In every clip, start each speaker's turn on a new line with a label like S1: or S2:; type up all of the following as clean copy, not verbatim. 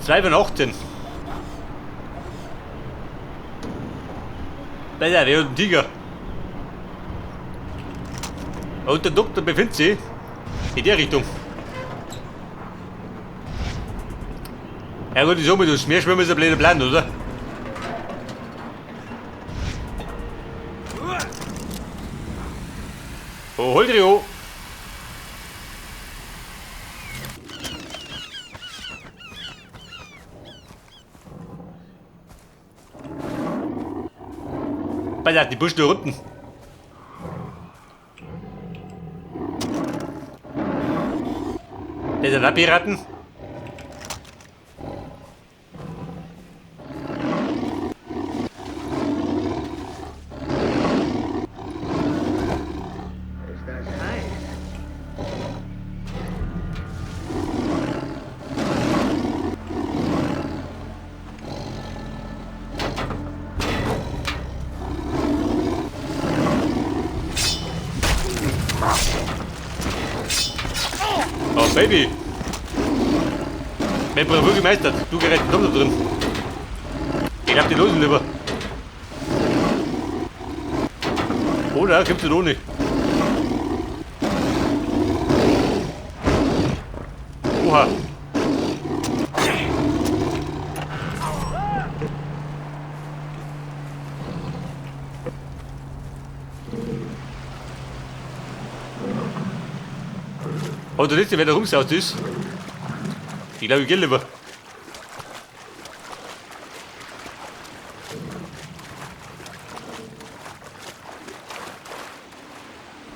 S1: 2 von 18. Besser, wer hat einen Tiger? Und der Doktor befindet sich in der Richtung. Ja gut, ich sag mal, das Meerschwimmen ist ein blöder Plan, oder? Oh, hol dich an. Pass auf, die Busch da unten. Das sind auch Piraten.
S2: Ist das heiß?
S1: Oh, Baby. Mein Bravour gemeistert. Du gerettet, komm da drin. Ich glaub, die losen lieber. Oder gibt's das ohne? Oha. Oh, du siehst, wer da rumsaust ist. Ich glaube, ich geh lieber.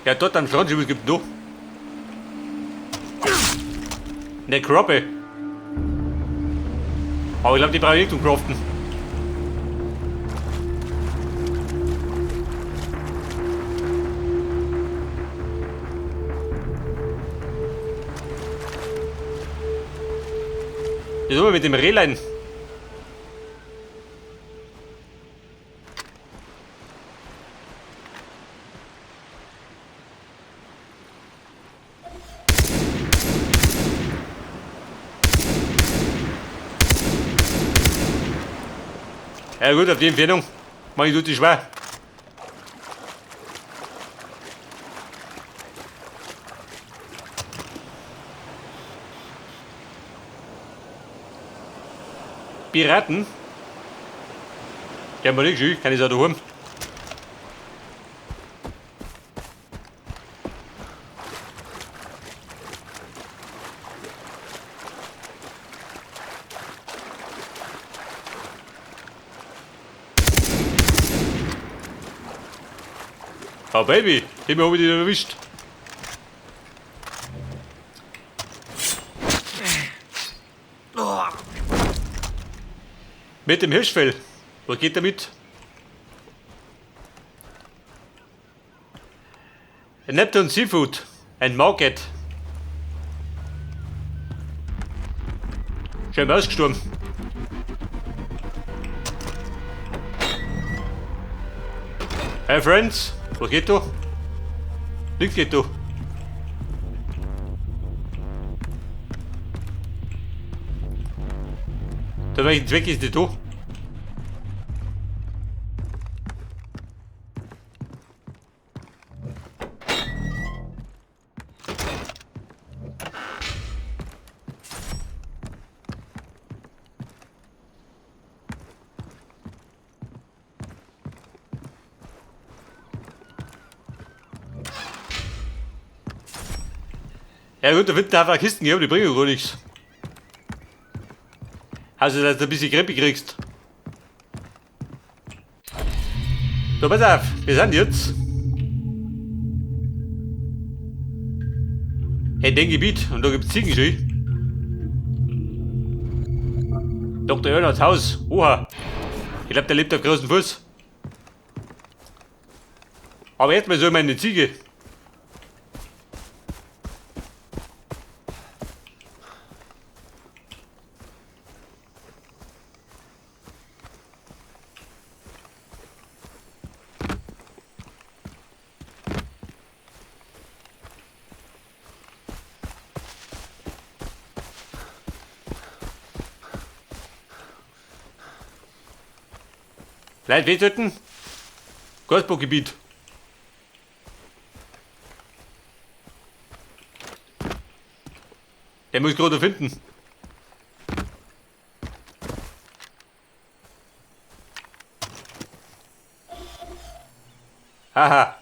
S1: Ja, dort am Strand, was gibt es noch? Eine Kroppe. Aber ich glaube, die brauche ich nicht zum Craften. Das immer mit dem Rehlein. Ja gut, auf die Entfernung mach ich tut schwer. Piraten? Ja, mal nicht, kann ich auch daheim. Oh Baby, den hab ich dich erwischt. Mit dem Hirschfell. Was geht damit? Neptune Seafood and Market. Schön ausgestorben. Hey Friends, was geht da? Nichts geht da. Da welchen Zweck ist das da? Ja gut, da wird einfach Kisten geben, die bringen gar nichts. Also, dass du ein bisschen Krempe kriegst. So, pass auf, wir sind jetzt in dem Gebiet und da gibt's Ziegen schon. Dr. Earnhards Haus, oha. Ich glaub, der lebt auf großem Fuß. Aber erstmal soll meine Ziege. Leute festhalten. Gasbaugebiet. Der muss ich gerade finden. Haha.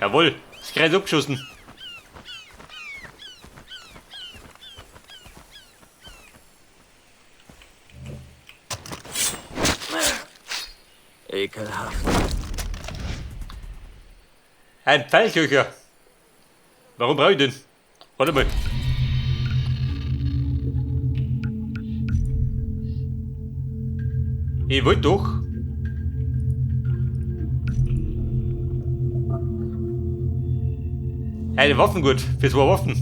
S1: Jawohl, ist gerade abgeschossen.
S2: Ekelhaft.
S1: Ein Pfeilköcher. Warum brauche ich den? Warte mal. Ich wollte doch. Eine Waffengurt für zwei Waffen.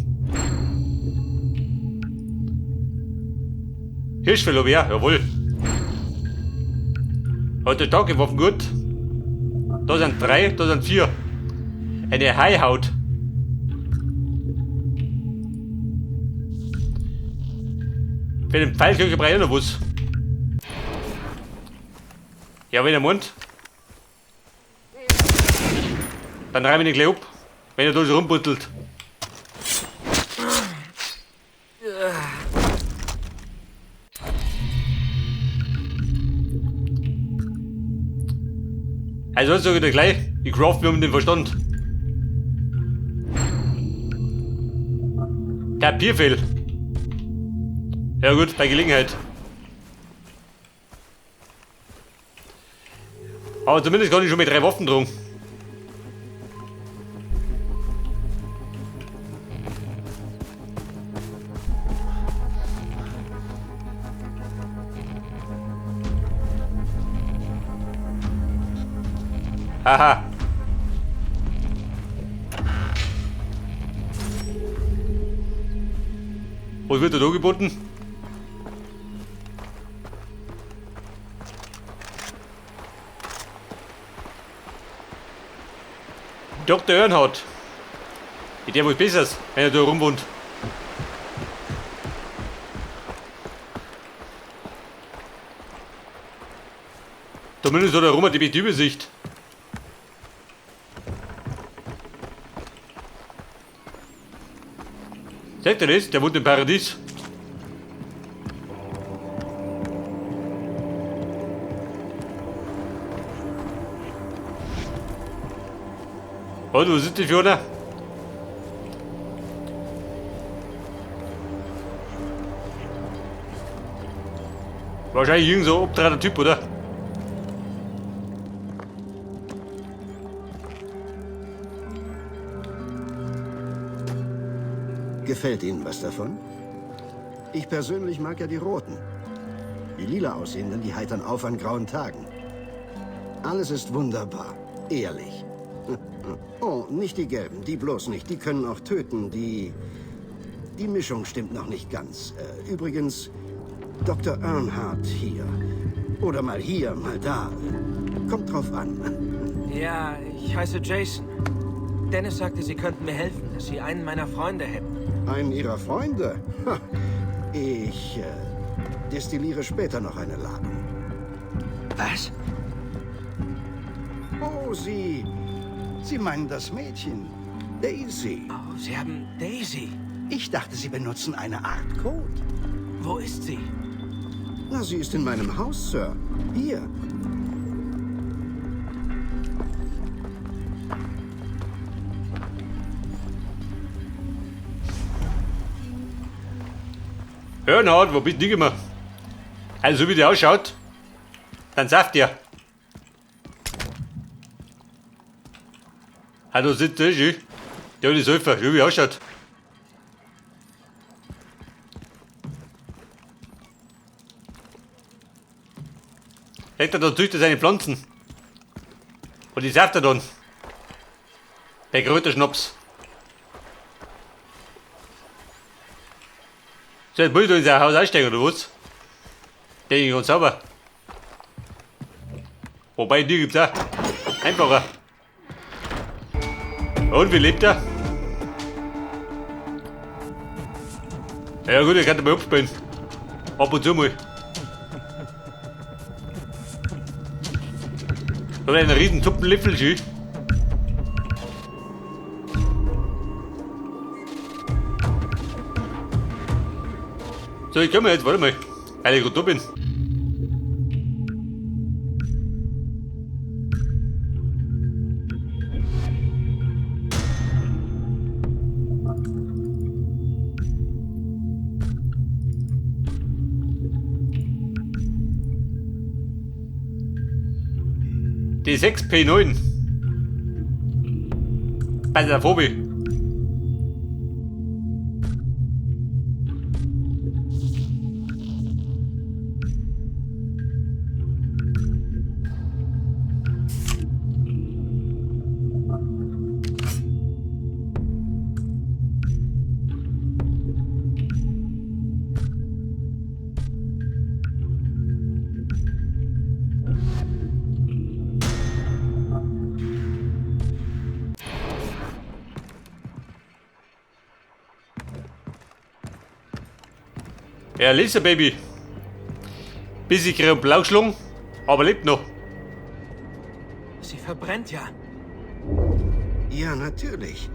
S1: Hirschfell hab ich auch, jawohl. Hat der starke Waffengurt. Da sind 3, da sind 4. Eine Haihaut. Für den Pfeilköcher brauche ich auch noch was. Ja, wenn er meint. Dann reim ich ihn gleich ab, wenn er da so rumbuttelt. Also sag ich dir gleich, ich craft mir um den Verstand. Tapirfell. Ja gut, bei Gelegenheit. Aber zumindest kann ich schon mit 3 Waffen drum. Haha. Was wird da geboten? Doktor Earnhardt. Der wohl besser, wenn er da rumwohnt. Zumindest hat er rum die beste Übersicht. Seht ihr das? Der wohnt im Paradies. Und wo sind die Fiona? Wahrscheinlich irgend so obdrater Typ, oder?
S3: Gefällt Ihnen was davon? Ich persönlich mag ja die roten. Die lila aussehenden, die heitern auf an grauen Tagen. Alles ist wunderbar. Ehrlich. Oh, nicht die gelben, die bloß nicht. Die können auch töten. Die Mischung stimmt noch nicht ganz. Übrigens, Dr. Earnhardt hier. Oder mal hier, mal da. Kommt drauf an.
S2: Ja, ich heiße Jason. Dennis sagte, Sie könnten mir helfen, dass Sie einen meiner Freunde hätten.
S3: Einen Ihrer Freunde? Ha. Ich destilliere später noch eine Ladung.
S2: Was?
S3: Oh, Sie meinen das Mädchen. Daisy.
S2: Oh, Sie haben Daisy.
S3: Ich dachte, Sie benutzen eine Art Code.
S2: Wo ist sie?
S3: Na, sie ist in meinem Haus, Sir. Hier.
S1: Earnhardt, wo bist du nicht mehr? Also, so wie der ausschaut, dann sagt er. Also sitzt der schon. Der hat die Säufer, so wie er ausschaut. Legt er dann züchtet seine Pflanzen. Und die sauft er dann. Der Kräuterschnaps. So, jetzt muss ich da in sein Haus einsteigen, oder was? Der ist ganz sauber. Wobei, die gibt's auch. Einfacher. Und wie lebt er? Ja gut, ich kann mal abspielen. Ab und zu mal. Da hat einen riesen Suppenlöffel schön. So, ich komme jetzt, warte mal. Weil ich gerade da bin. Die 6P9. Bei der Phobie. Ja, Lisa Baby. Bisschen grün blau geschlungen, aber lebt noch.
S2: Sie verbrennt ja.
S3: Ja, natürlich.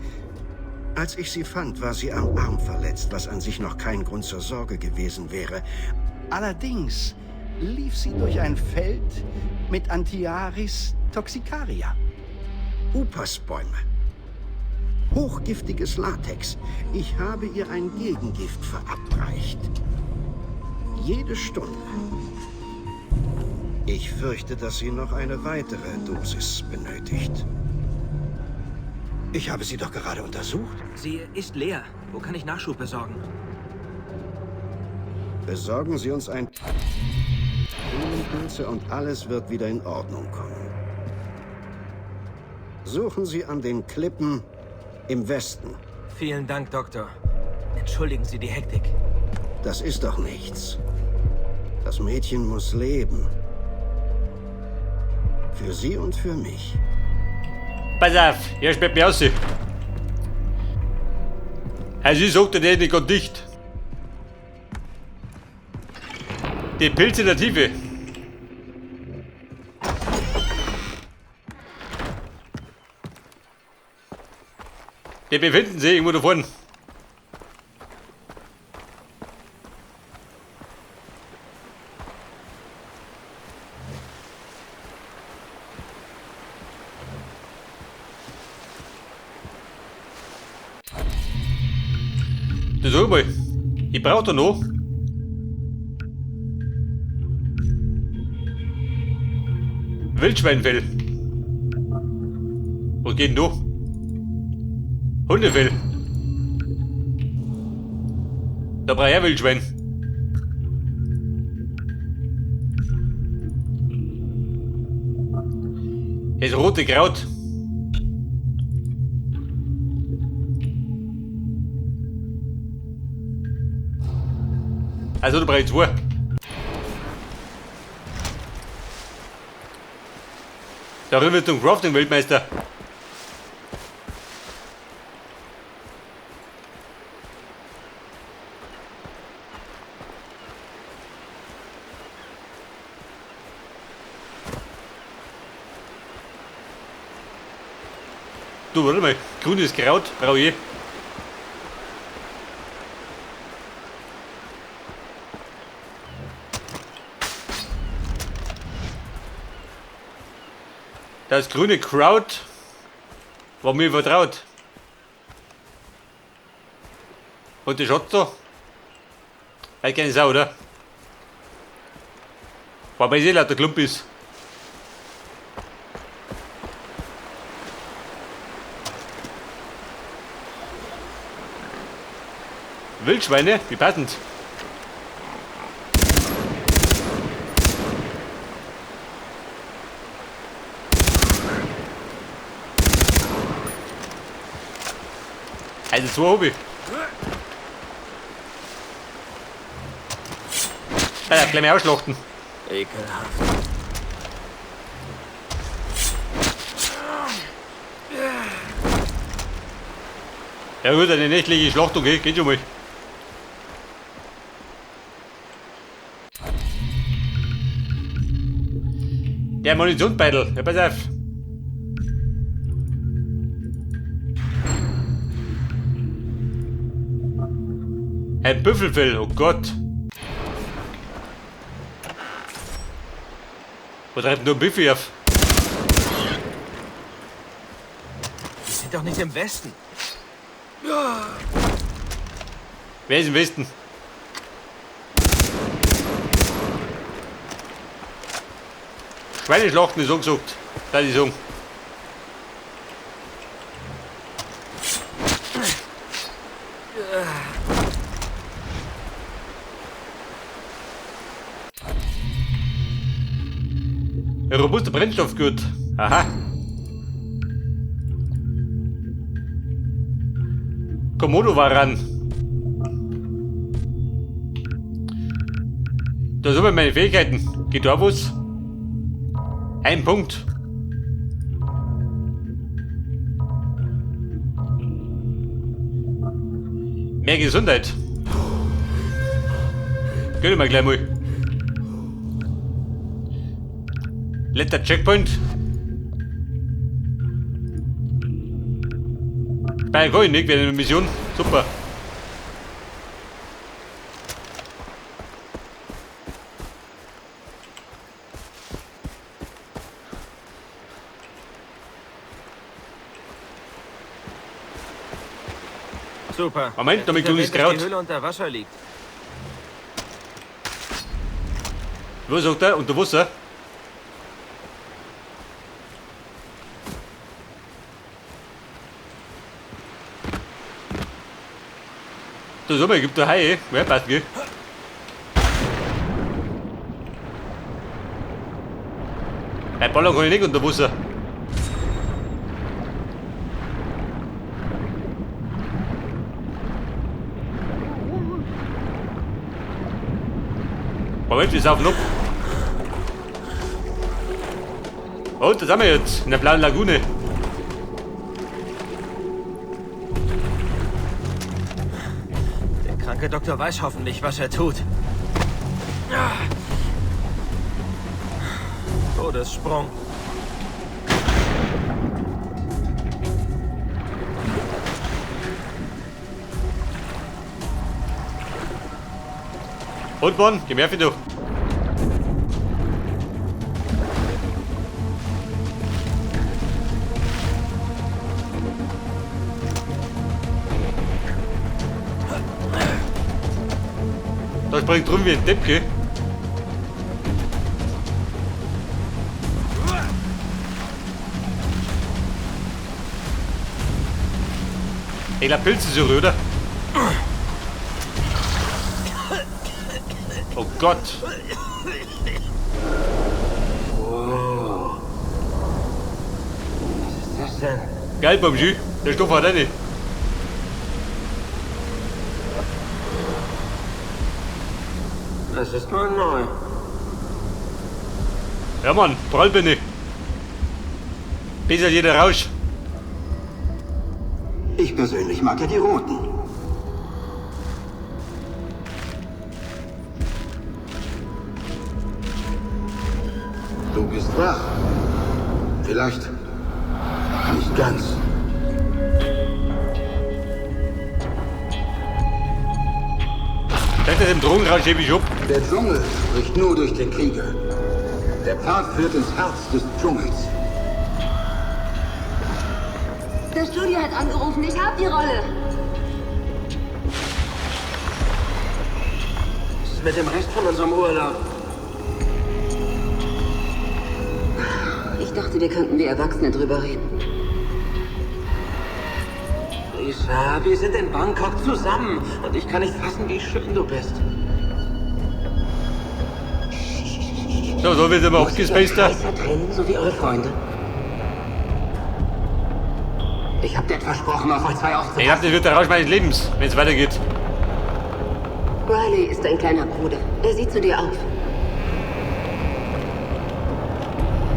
S3: Als ich sie fand, war sie am Arm verletzt, was an sich noch kein Grund zur Sorge gewesen wäre. Allerdings lief sie durch ein Feld mit Antiaris toxicaria. Upasbäume. Hochgiftiges Latex. Ich habe ihr ein Gegengift verabreicht. Jede Stunde. Ich fürchte, dass sie noch eine weitere Dosis benötigt. Ich habe sie doch gerade untersucht.
S2: Sie ist leer. Wo kann ich Nachschub besorgen?
S3: Besorgen Sie uns ein Pilze und alles wird wieder in Ordnung kommen. Suchen Sie an den Klippen im Westen.
S2: Vielen Dank, Doktor. Entschuldigen Sie die Hektik.
S3: Das ist doch nichts. Das Mädchen muss leben. Für sie und für mich.
S1: Pass auf, er sperrt mich aus. Also ich sag dir nicht ganz dicht. Die Pilze in der Tiefe. Die befinden sich irgendwo da vorne. Das sag mal, ich brauch da noch Wildschweinfell. Was geht denn da? Hundefell. Da brauch ich auch Wildschwein. Das rote Kraut. Also, du brauchst zwei. Da rühren wir zum Crafting-Weltmeister. Du, warte mal, grünes Kraut brauche ich. Das grüne Kraut war mir vertraut. Und die Schatz da? Halt keine Sau, oder? War bei eh lauter Klumpis. Wildschweine, wie passend. Also so hab ich. Alter, gleich mal ausschlachten.
S2: Ekelhaft.
S1: Ja gut, eine nächtliche Schlachtung, geht schon mal. Ja, Munitionsbeutel. Ja, pass auf. Ein Büffelfell, oh Gott. Wo treibt nur ein Büffel auf?
S2: Wir sind doch nicht im Westen.
S1: Wer ist im Westen? Schweineschlachten ist angesagt. Da die sagen. Ein robuster Brennstoffgurt. Aha. Komodo war ran. Da sind meine Fähigkeiten. Geht da was? Ein Punkt. Mehr Gesundheit. Gönn mal gleich mal. Letzter Checkpoint. Bei kann ich nicht während der Mission. Super.
S2: Super.
S1: Moment, damit grünes
S2: dass
S1: Kraut.
S2: Die Höhle unter Wasser liegt.
S1: Wo sagt er? Unter Wasser? Da so mal, gibt da Haie. Ja, passt, gell? Bei Ballon kann ich nicht unter Wasser. Moment, wir saufen ab. Und da sind wir jetzt, in der blauen Lagune.
S2: Der kranke Doktor weiß hoffentlich, was er tut. Todessprung.
S1: Und Mann, geh mehr für du. Da springt rum wie ein Depp, gell? Ich glaub, Pilze sind, oder? Oh Gott.
S2: Wow. Was ist das denn?
S1: Geil, Bamji. Der Stoff hat er nicht.
S2: Das ist mal neu.
S1: Ja, Mann, prall bin ich. Besser jeder Rausch.
S3: Ich persönlich mag ja die Roten. Du bist wach. Vielleicht nicht ganz.
S1: Vielleicht ist im Drogenrausch ewig ab.
S3: Der Dschungel spricht nur durch den Krieger. Der Pfad führt ins Herz des Dschungels.
S4: Das Studio hat angerufen, ich hab die Rolle.
S2: Was ist mit dem Rest von unserem Urlaub?
S4: Ich dachte, wir könnten wie Erwachsene drüber reden.
S2: Lisa, wir sind in Bangkok zusammen. Und ich kann nicht fassen, wie schön du bist.
S1: So, so wird immer abgespaced.
S5: Tränen, so wie eure Freunde.
S3: Ich hab Dad versprochen, auf euch zwei
S1: Ich
S3: aufzupassen.
S1: glaub, das wird der Rausch meines Lebens, wenn es weitergeht.
S4: Riley ist dein kleiner Bruder. Er sieht zu dir auf.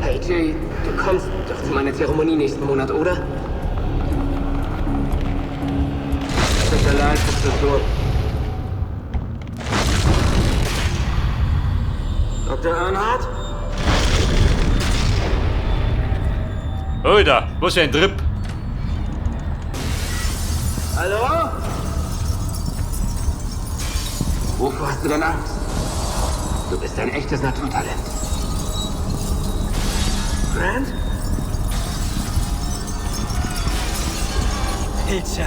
S5: Hey Jay, du kommst doch zu meiner Zeremonie nächsten Monat, oder?
S2: Tut mir leid, was zu tun. Dr. Earnhardt?
S1: Alter, was für ein Trip.
S5: Hallo? Wovor hast du denn Angst? Du bist ein echtes Naturtalent.
S2: Grant? Pilze.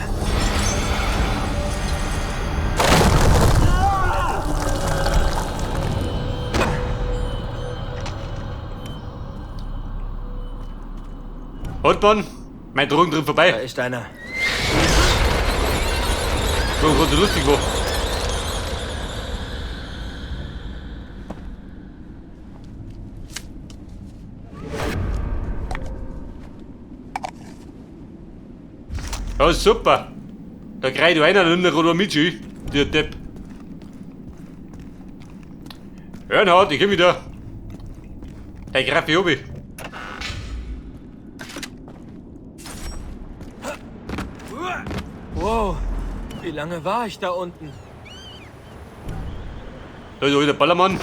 S1: Und Mann, mein Drogentrip vorbei.
S2: Da ist einer.
S1: So, so lustig war. Ja, super. Da krieg ich einer und der mit, der Depp. Bernhard, ich komm wieder. Hey, greif ich oben.
S2: Wow, wie lange war ich da unten?
S1: Da ist wieder Ballermann.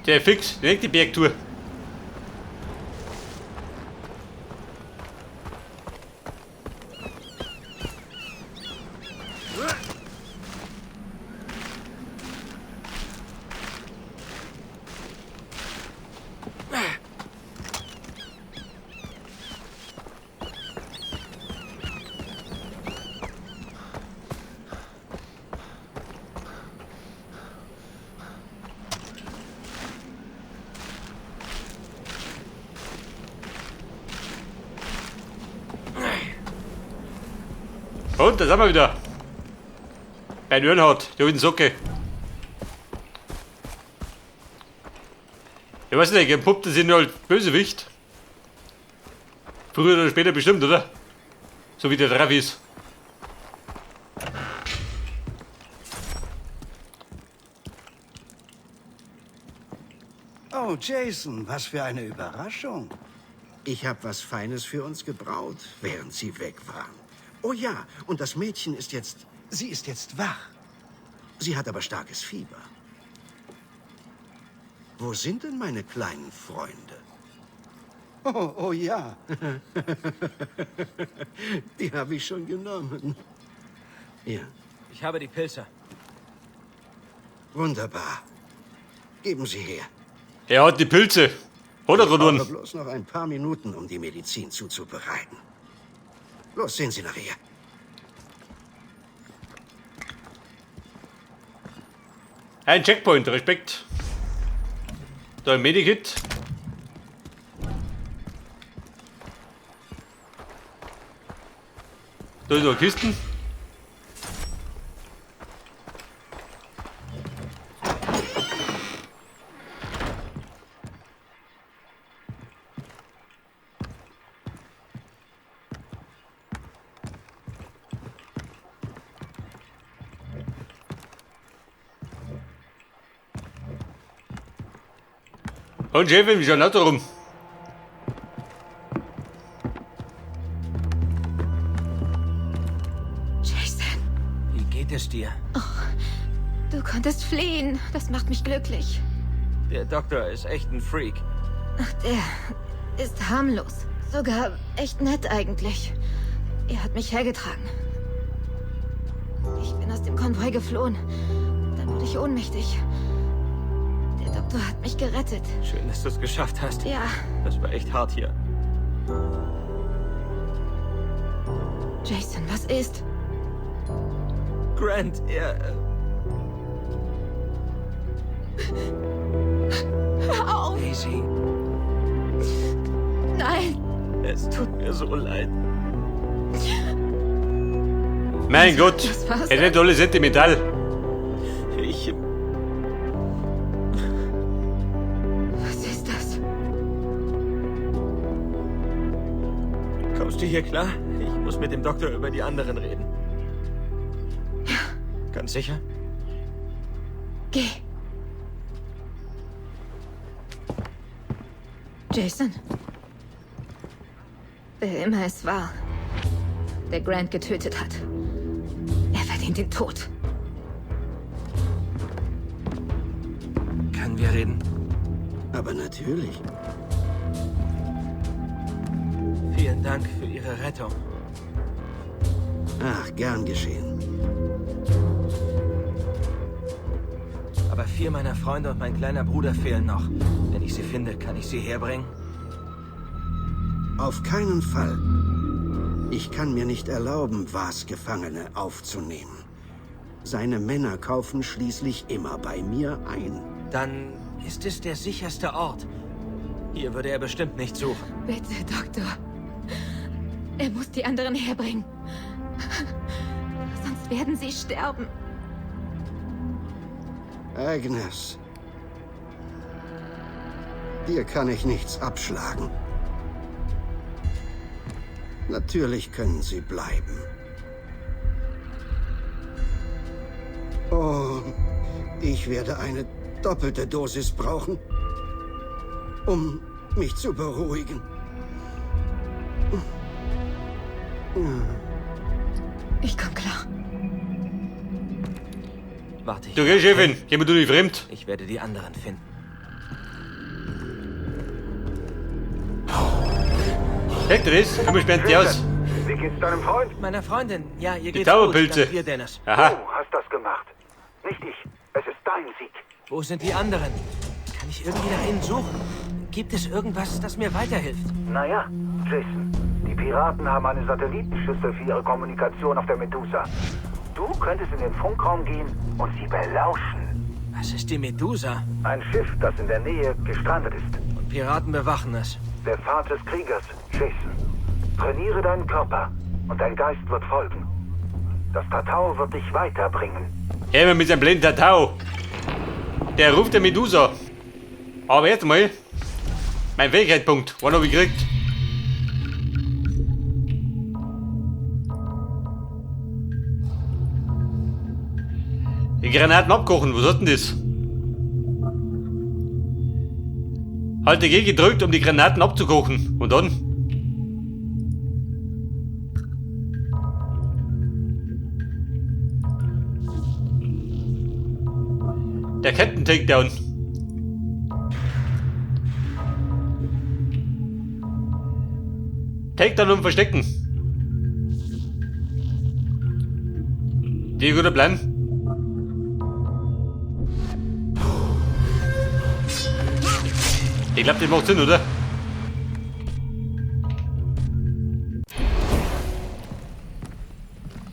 S1: Der fix, direkt die Bergtour. Und da sind wir wieder. Bei Nürnhaut, der alten Socke. Ich weiß nicht, entpuppt sich nur als Bösewicht. Früher oder später bestimmt, oder? So wie der Travis.
S3: Oh, Jason, was für eine Überraschung. Ich habe was Feines für uns gebraut, während Sie weg waren. Oh ja, und das Mädchen ist jetzt... Sie ist jetzt wach. Sie hat aber starkes Fieber. Wo sind denn meine kleinen Freunde? Oh, oh ja. Die habe ich schon genommen. Ja.
S2: Ich habe die Pilze.
S3: Wunderbar. Geben Sie her.
S1: Er hat die Pilze. Hat er
S3: Ich brauche bloß noch ein paar Minuten, um die Medizin zuzubereiten. Los, sehen Sie nach ihr.
S1: Ein Checkpoint, Respekt. Da ein Medikit. Da ist noch Kisten. Und Chefin, wie schaut das da rum?
S6: Jason.
S2: Wie geht es dir?
S6: Oh, du konntest fliehen. Das macht mich glücklich.
S2: Der Doktor ist echt ein Freak.
S6: Ach, der ist harmlos. Sogar echt nett eigentlich. Er hat mich hergetragen. Ich bin aus dem Konvoi geflohen. Dann wurde ich ohnmächtig. Der Doktor hat mich gerettet.
S2: Schön, dass du es geschafft hast.
S6: Ja.
S2: Das war echt hart hier.
S6: Jason, was ist?
S2: Grant, er...
S6: Hör auf!
S2: Daisy.
S6: Nein!
S2: Es tut mir so leid.
S1: Mein Gott, er ist alle sentimental.
S2: Ich...
S6: Was ist das?
S2: Kommst du hier klar? Ich muss mit dem Doktor über die anderen reden.
S6: Ja.
S2: Ganz sicher?
S6: Geh. Jason. Wer immer es war, der Grant getötet hat. Er verdient den Tod.
S2: Können wir reden?
S3: Aber natürlich.
S2: Vielen Dank für Ihre Rettung.
S3: Ach, gern geschehen.
S2: Aber 4 meiner Freunde und mein kleiner Bruder fehlen noch. Wenn ich sie finde, kann ich sie herbringen?
S3: Auf keinen Fall. Ich kann mir nicht erlauben, Vaas Gefangene aufzunehmen. Seine Männer kaufen schließlich immer bei mir ein.
S2: Dann ist es der sicherste Ort. Hier würde er bestimmt nicht suchen.
S6: Bitte, Doktor. Er muss die anderen herbringen. Sonst werden sie sterben.
S3: Agnes. Dir kann ich nichts abschlagen. Natürlich können sie bleiben. Oh, ich werde eine doppelte Dosis brauchen, um mich zu beruhigen.
S6: Ich komm klar.
S2: Warte, ich.
S1: Du geh, Chefin, geh mir du nicht fremd.
S2: Ich werde die anderen finden.
S1: Denkt ihr das? Komm, ich sperren die aus.
S7: Wie geht's deinem Freund?
S2: Meiner Freundin. Ja, ihr
S1: Die
S2: geht's gut.
S1: Dauerpilze.
S2: Dank dir, Dennis.
S1: Aha.
S7: Du hast das gemacht. Nicht ich. Es ist dein Sieg.
S2: Wo sind die anderen? Kann ich irgendwie nach ihnen suchen? Gibt es irgendwas, das mir weiterhilft?
S7: Naja, Jason. Die Piraten haben eine Satellitenschüssel für ihre Kommunikation auf der Medusa. Du könntest in den Funkraum gehen und sie belauschen.
S2: Was ist die Medusa?
S7: Ein Schiff, das in der Nähe gestrandet ist.
S2: Und Piraten bewachen es.
S7: Der Pfad des Kriegers, Jason. Trainiere deinen Körper und dein Geist wird folgen. Das Tatau wird dich weiterbringen.
S1: Her mit seinem blinden Tatau. Der ruft der Medusa. Aber jetzt mal. Mein Fähigkeitspunkt. Wann hab ich gekriegt? Die Granaten abkochen, was hat denn das? Halte G gedrückt, um die Granaten abzukochen. Und dann? Der Ketten-Takedown. Takedown und Verstecken. Die guter Plan. Ich glaub, das macht Sinn, oder?